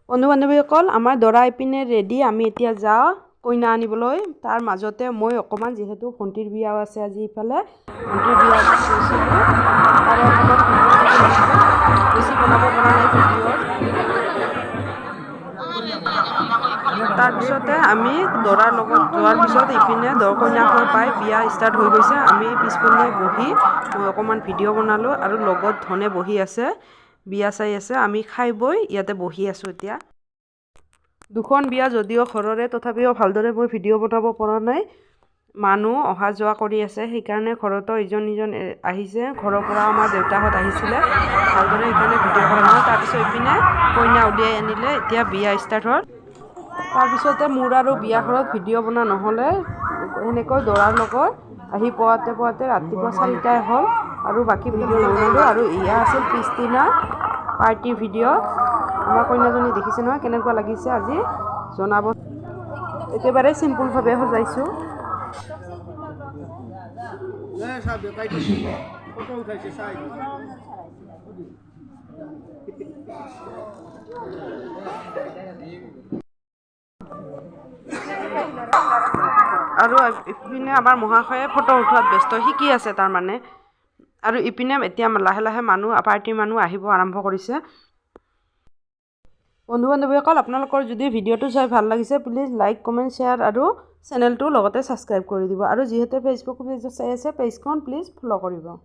বন্ধু বান্ধৱীসকল, আমাৰ দৰা ইপিনে ৰেডি। আমি এতিয়া যাওঁ কইনা আনিবলৈ। তাৰ মাজতে মই অকণমান, যিহেতু ভণ্টিৰ বিয়াও আছে আজি, ইফালে ভণ্টিৰ বিয়া গৈছিলোঁ, তাৰে অকণমান বেছি বনাব পৰা নাই ভিডিঅ'। তাৰপিছতে আমি দৰাৰ লগত যোৱাৰ পিছত ইপিনে দৰ কইনা ঘৰ পাই বিয়া ষ্টাৰ্ট হৈ গৈছে। আমি পিছপিনে বহি মই অকণমান ভিডিঅ' বনালোঁ আৰু লগত ধনে বহি আছে, বিয়া চাই আছে। আমি খাই বৈ ইয়াতে বহি আছোঁ এতিয়া। দুখন বিয়া যদিও ঘৰৰে, তথাপিও ভালদৰে মই ভিডিঅ' বনাব পৰা নাই। মানুহ অহা যোৱা কৰি আছে, সেইকাৰণে ঘৰতো ইজন ইজন আহিছে। ঘৰৰ পৰা আমাৰ দেউতাহঁত আহিছিলে, ভালদৰে সেইকাৰণে ভিডিঅ' কৰা নহ'ল। তাৰপিছত ইপিনে কইনা উলিয়াই আনিলে, এতিয়া বিয়া ষ্টাৰ্ট হ'ল। তাৰপিছতে মোৰ আৰু বিয়া ঘৰত ভিডিঅ' বনোৱা নহ'লে। সেনেকৈ দৰাৰ লগত আহি পোৱাতে পোৱাতে ৰাতিপুৱা 4টাই হ'ল আৰু বাকী ভিডিঅ' নবনালোঁ। আৰু এয়া আছিল পিছদিনা পাৰ্টিৰ ভিডিঅ'। আমাৰ কইনাজনী দেখিছে নহয়, কেনেকুৱা লাগিছে আজি জনাব। একেবাৰে চিম্পুলভাৱে সজাইছোঁ। আৰু ইপিনে আমাৰ মহাশয়ে ফটো উঠোৱাত ব্যস্ত, শিকি আছে তাৰমানে। আৰু ইপিনে এতিয়া লাহে লাহে মানুহ, পাৰ্টিৰ মানুহ আহিব আৰম্ভ কৰিছে। বন্ধু বান্ধৱীসকল, আপোনালোকৰ যদি ভিডিঅ'টো চাই ভাল লাগিছে, প্লিজ লাইক, কমেণ্ট, শ্বেয়াৰ আৰু চেনেলটো লগতে ছাবস্ক্ৰাইব কৰি দিব। আৰু যিহেতু ফেচবুক পেজত চাই আছে, পেজখন প্লিজ ফ'ল' কৰিব।